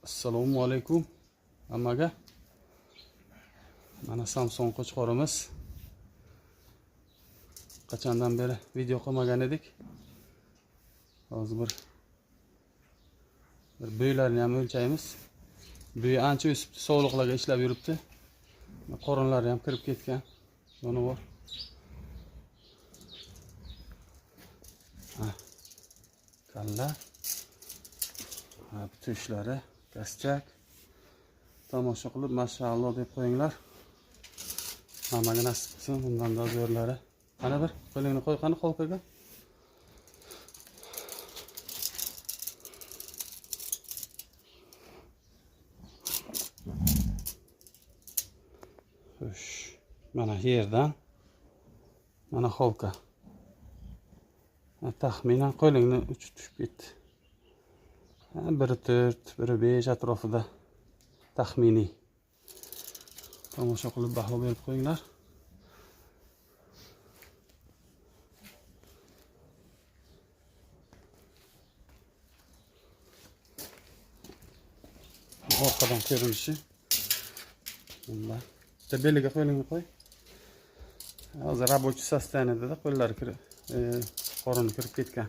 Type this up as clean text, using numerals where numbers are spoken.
Assalomu alaykum hammaga. Mana Samson qo'chqorimiz. Qachondan beri video qilmagan edik. Hozir bir bo'ylarini ham o'lchaymiz. Bo'yi ancha o'sibdi, sovliqlarga ishlab yuribdi. Qorinlari ham kirib ketgan. Jonivor. Ha. Kalla. Ha, tushlari, kaschak. Tomosha qilib, mashalloh deb qo'yinglar. Hammaga nasib qilsin bundan da zo'rlari. Qani bir qo'lingni qo'y qani xolkaga. Xo'sh, mana yerdan mana xolka. Taxminan qo'lingni uchi tushib ketdi. Biri 4, biri 5 atrofida taxminiy. Tomosha qilib baho berib qo'yinglar. Orqadan ko'rinishi. Bunda. Bitta beliga qo'lingni qo'y. Hozir рабочий состояние da qo'llari kirib, qorini kirib ketgan.